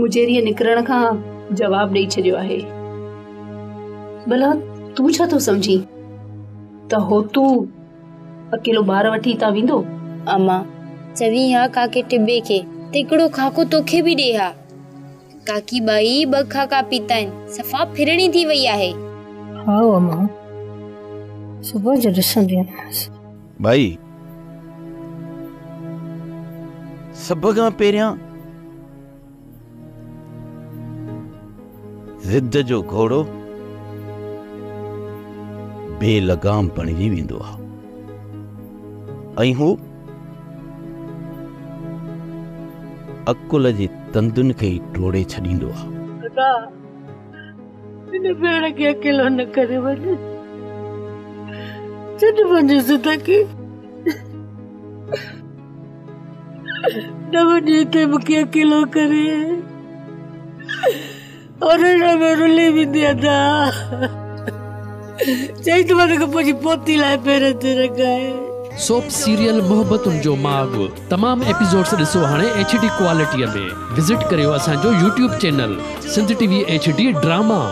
مجيريء نڪرڻ کان جواب ڏئي ڇڏيو آهي. ڀلا تون ڇا ٿو سمجهين ته هوتو اڪيلو ٻار وٺي هتان ويندو؟ امان، چوين ها ڪاڪي ٽٻي کي ته هڪڙو خاڪو توکي به ڏي ها. ڪاڪي ٻائي ٻه خاڪا پيتا آهن، صفا ڦرڻي ٿي وئي آهي. هائو امان، صبح جو ڏسنديمانس. ٻائي، سڀ کان پهريان ضد جو گهوڙو بي لگام بڻجي ويندو آهي ۽ هو عقل جي تندن کي ئي ٽوڙي ڇڏيندو آهي. ادا، هن ڀيڻ کي اڪيلو نه ڪري وڃ. ڇڏ پنهنجي ضد کي. نه وڃ هتي مون کي اڪيلو ڪري. اور هن ۾ رلي ويندي ادا. چئي ته مان توکي پنهنجي پوتي لاء پيرن تي رکائي. سوپ سيريل محبتن جو ماڳ تمام ايپيسوڊس ڏسو هاڻي ايڇ ڊي ڪوالٽيء ۾ وزٽ ڪريو اسان جو YouTube channel Sindh T V H D drama.